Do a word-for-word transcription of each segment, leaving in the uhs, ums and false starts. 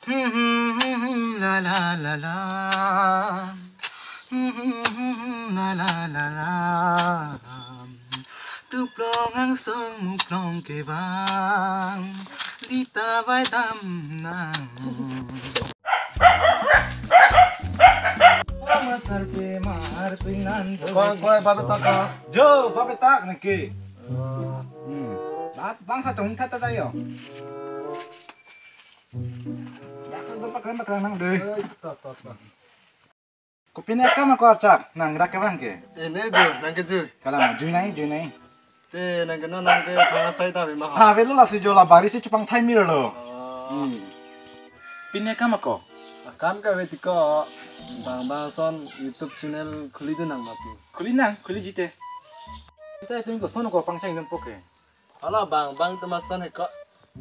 La la la la. La la la la. Tuplong angsong muplong kevang, lita vai dam nang. Masar ke mar pinan. Koi, koi, babe tak ko. Jo, babe tak niki. Hmm. Bang sa chung thata tayo. Bakal do pakran pakran nang deh. Eh, ta, ta, ta. Kopine akam ako archak, nang rak kevang ke? Eh, ne ju, nang ke ju. Kalang, jui nai, jui nai. Te nang ke no nang ke thang asai ta bima ha. Ha, velo lasi jo la bari si chupang thai mir lo. Oh. Hmm. Pine akam ako? Akam ke ave tiko, bang bang son YouTube channel khuli dun nang mati. Khuli nang, khuli jite. Kita itu ko son ko pangcheng nang poke. Hala bang bang temas son heko.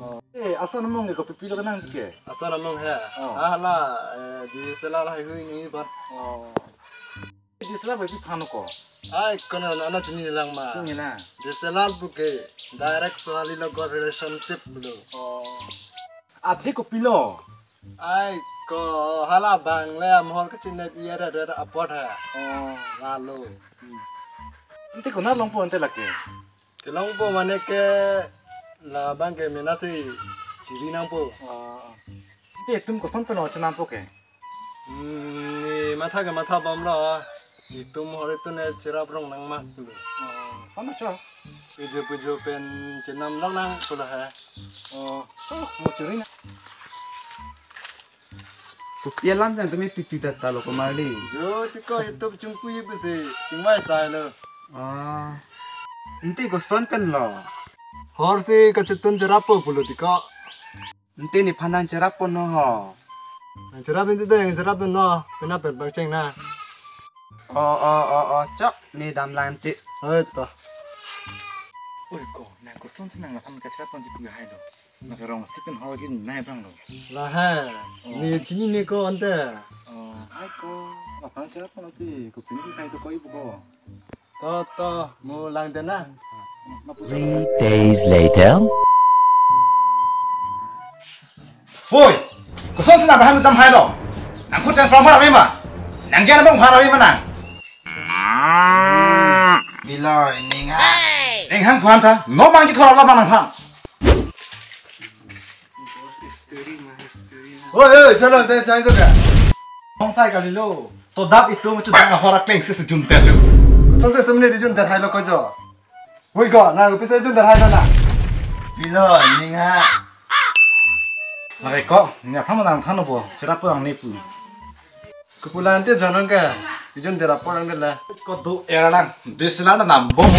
Oh. Eh, ason among ke kopi pilo kenang jike? Ason among he. Oh. Ah, hala, eh, di sela la hui ni ban. Oh. Di sela bai pi phano ko. Ai, kono ana chini lang ma. Chini na. Di sela buke direct sohali lo go relationship lo. Oh. Athe kopilo? Ai, ko hala bang le amhor ke chini iya ra ra apot ha. Oh. Lalo. Hmm. Ante kona longpo ante lake? Kelongpo mane ke labang ke mena si chiri nangpo. Oh. Ante itum koson pen o chenampo ke? Hmm, ni matha ke matha bomlo. Itum hori tu ne cherap rong nang ma tu. Oh, sana cho. Pujo pujo pen chenam long nang pulo ha. Oh, cho mo chiri na. Kopi alam jang tumi pipi data lo komarli. Jo, tiko YouTube chungpui pusi chingvai sai lo. Ah. Ante koson pen lo? Hor si kachetun cherappo pulo tiko. Ante nephan nang cherappo no ho. Nang cherap ante deng cherap no. Pina pen pangcheng na. Oh, oh, oh, oh, chok ne dam lang ante. Oi to. Oi ko, nang koson si nang laphan kacherappo ji pu hai lo. Nang karong si pen hor ji nai bang lo. La ha. Oh. Ni chini ni ko ante. Oh, hai ko. Laphan cherappo no ti kopin si sai to koi buko. To to, mo lang dena. Three days later. Hoi, koson si nang bahan utam hai lo. Nang kut transformer ave ma? Nang jan abang phar ave ma nang? Bilo ining ha. Ning hang phan tha, no mang ji thor la nang phan. Oi, oi, chalo, te chang ko ka. Hong sai kalilo. To dap itum chudang ahora kleng si sejun ter lu. Song se sumne di jun ter hai lo ko jo. Oi ko, na rupi sejun ter hai lo na. Bilo, ning ha. Lake ko, nya phama nang than bo, cherappo nang ne pu. Kepulan te janang ke, ijun ter apor ang de la. Ko do er lang, de sila na nam bom.